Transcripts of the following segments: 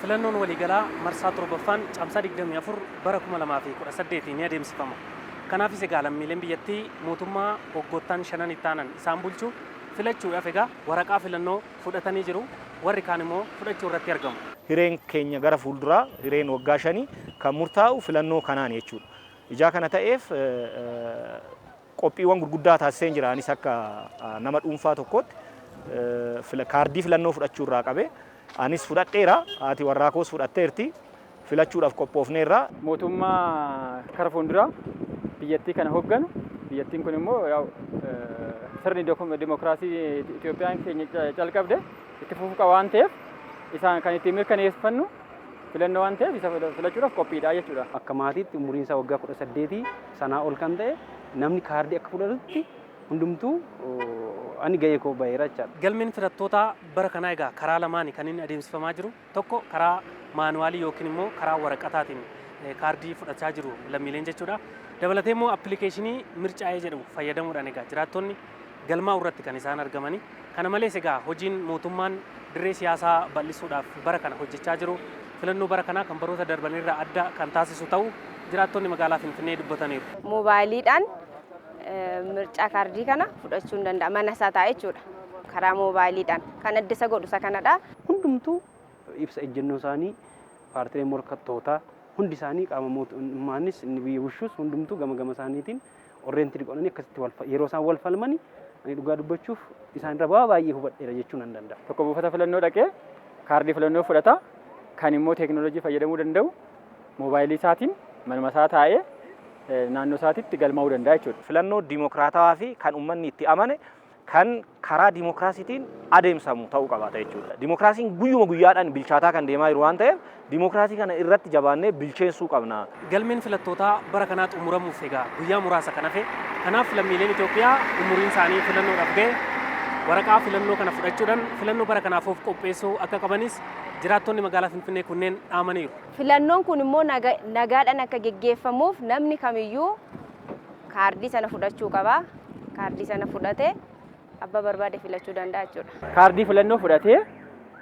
Filannoon waliigalaa marsaa 7ffaan Caamsaa 24 bara 2018 ni adeemsifama. Kanaafis egaa lammiileen biyyattii mootummaa waggoottan shanan itti aanan isaan bulchu filachuudhaaf egaa waraqaa filannoo fudhatanii jiru. Warri kaan immoo fudhachuu irratti argamu. Hireen keenya gara fuulduraa, hireen waggaa shanii kan murtaa'u filannoo kanaan jechuudha. Ijaa kana ta'eef qophiiwwan gurguddaa taasiseen jira. Anis akka nama dhuunfaa tokkootti kaardii filannoo fudhachuu irraa qabee anis fudhadheera. Haati warraa koos fudhatteerti. Filachuudhaaf qophoofneerra. Mootummaa kara fuulduraa biyyattii kana hoogganu, biyyattiin kun immoo sirni dimokiraasii Itoophiyaan keenya calqabde itti fufuu qaba waan ta'eef, isaan kan ittiin mirkaneeffannu filannoo waan ta'eef, isa filachuudhaaf qophiidha jechuudha. Akka maatiitti umuriin isaa waggaa 18 sanaa ol kan ta'e namni kaardii akka fudhatutti hundumtuu ani gahee koo baheera jechaadha. Galmeen filattootaa bara kanaa egaa karaa lamaani kan inni adeemsifamaa jiru. Tokko karaa maanuwaalii yookiin immoo karaa waraqataatiin kaardii fudhachaa jiru lammiileen jechuudha. Dabalatee immoo appilikeeshinii Mircaa'ee jedhamu fayyadamuudhaan egaa jiraattonni galmaa'uu irratti kan isaan argamani. Kana malees egaa hojiin mootummaan dirree siyaasaa bal'isuudhaaf bara kana hojjechaa jiru filannoo bara kanaa kan baroota darbanirraa adda kan taasisu ta'uu jiraattonni magaalaa Finfinnee dubbataniiru. Moobaayiliidhaan mircaa kaardii kana fudhachuu hin danda'a. Mana isaa taa'ee jechuudha. Karaa moobaayiliidhaan kan adda isa godhu isa kanadha. Hundumtuu ibsa ejjennoo isaanii, paartileen morkattootaa hundi isaanii, qaama mootummaanis inni biyya bulchus hundumtuu gama gama isaaniitiin oriented godhanii akkasitti yeroo isaan wal falmani, ani dhugaa dubbachuuf isaan irra bu'aa baay'ee hubadheera jechuu nan danda'a. Tokko buufata filannoo dhaqee kaardii filannoo fudhata. Kan immoo teekinooloojii fayyadamuu danda'u moobaayilii isaatiin manuma isaa taa'ee naannoo isaatitti galmaa'uu danda'a jechuudha. Filannoo dimokiraatawaa fi kan uummanni itti amane, kan karaa dimokiraasiitiin adeemsamu ta'uu qabaata jechuudha. Dimokiraasiin guyyuma guyyaadhaan bilchaataa kan deemaa jiru waan ta'eef, dimokiraasii kana irratti jabaannee bilcheessuu qabna. Galmeen filattootaa bara kanaa xumuramuuf egaa guyyaa muraasa kan hafe. Kanaaf lammiileen Itoophiyaa umuriin isaanii filannoodhaaf ga'e waraqaa filannoo kana fudhachuudhaan filannoo bara kanaaf of qopheessuu akka qabanis jiraattonni magaalaa Finfinnee kunneen dhaamaniiru. Filannoon kun immoo nagaadhaan akka geggeeffamuuf namni kamiyyuu kaardii sana fudhachuu qaba. Kaardii sana fudhatee abbaa barbaade filachuu danda'a jechuudha. Kaardii filannoo fudhatee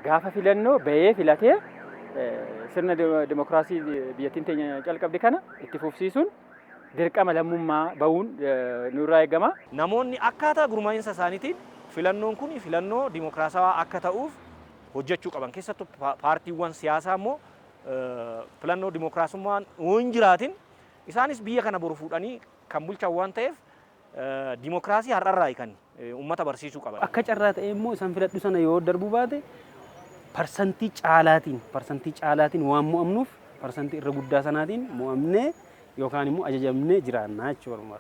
gaafa filannoo bahee filatee sirna dimokiraasii biyyattiin teenya calqabde kana itti fufsiisuun dirqama lammummaa bahuun nurraa eegama. Namoonni akkaataa gurmaa'insa isaaniitiin filannoon kun filannoo dimokiraasawaa akka ta'uuf hojjechuu qaban. Keessattuu paartiiwwan siyaasaa immoo filannoo dimokiraasummaan hin jiraatin isaanis biyya kana boru fuudhanii kan bulchan waan ta'eef, dimokiraasii har'arraa kan uummata barsiisuu qaban. Akka carraa ta'e immoo isaan filadhu sana yoo darbuu baate, parsantii caalaatiin waan mo'amnuuf, parsantii irra guddaa sanaatiin mo'amnee yookaan immoo ajajamnee jiraannaa jechuudha.